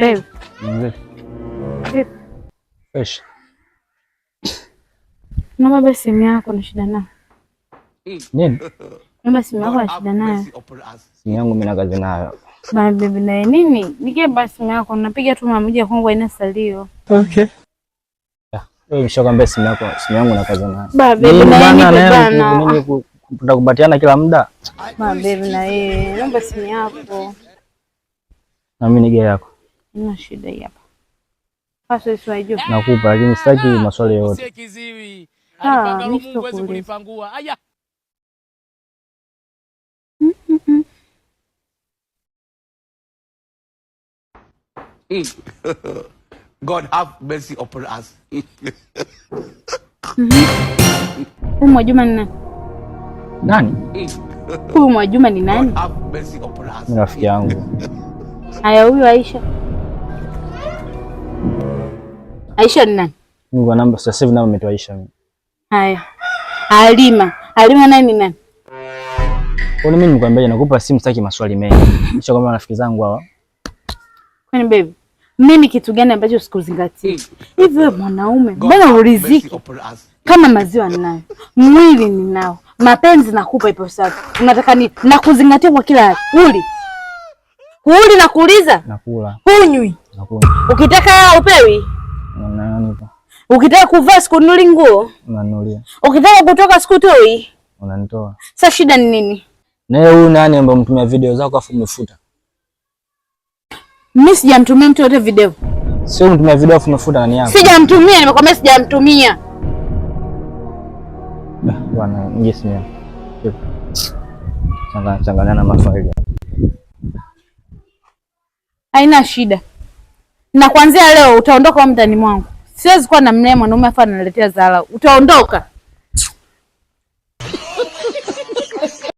Babe. Vipi? Fresh. Naomba basi simu yako na shida nayo. Nini? Naomba simu yako na shida nayo. Simu yangu mimi na kazi nayo. Bana baby na nini? Nikiomba simu yako napiga tu mara moja kwangu haina salio. Okay. Wewe nishakwambia simu yako, simu yangu na kazi nayo. Ba baby na nini bana? Nini tutakubatiana kila muda? Ba baby na yeye, naomba simu yako. Na mimi nige yako. Ina shida hii hapa. Sasa sio. Nakupa lakini sitaki maswali yoyote. Kiziwi. Ah, Alipangalo mimi Mungu hawezi sitokuuliza. kulipangua. Aya. God have mercy upon us. Huyu Mwajuma ni nani? Nani? Huyu Mwajuma ni nani? God have mercy upon us. Ni rafiki yangu. Haya, huyu Aisha. Aisha ni nani? Mimi kwa namba sasa hivi namba imetoa Aisha mimi. Haya. Halima. Halima naye ni nani? Kwa nini mimi nikwambia nakupa simu sitaki maswali mengi. Nishakwambia rafiki zangu hawa. Kwani baby, mimi kitu gani ambacho sikuzingatia? Hivi wewe mwanaume, God mbona have mercy uriziki? upon us. Kama maziwa ninayo, mwili ninao, mapenzi nakupa ipo safi. Unataka nini? Nakuzingatia kwa kila hali. Uli. Uli nakuuliza? Nakula. Hunywi. Nakula. Ukitaka upewi? Unanipa. Ukitaka kuvaa sikunuli nguo? Unanunulia. Ukitaka kutoka sikutoi? Unanitoa. Sasa shida ni nini? Na yeye huyu nani ambaye mtumia video zako afu umefuta? Mimi sijamtumia mtu yote video. Sio mtumia video afu umefuta nani yako? Sijamtumia, nimekwambia sijamtumia. Bwana, nje simu yako. Changanya changanya na mafaili. Haina shida. Na kuanzia leo utaondoka huko ndani mwangu. Siwezi kuwa na mlea mwanaume afa ananiletea dharau. Utaondoka.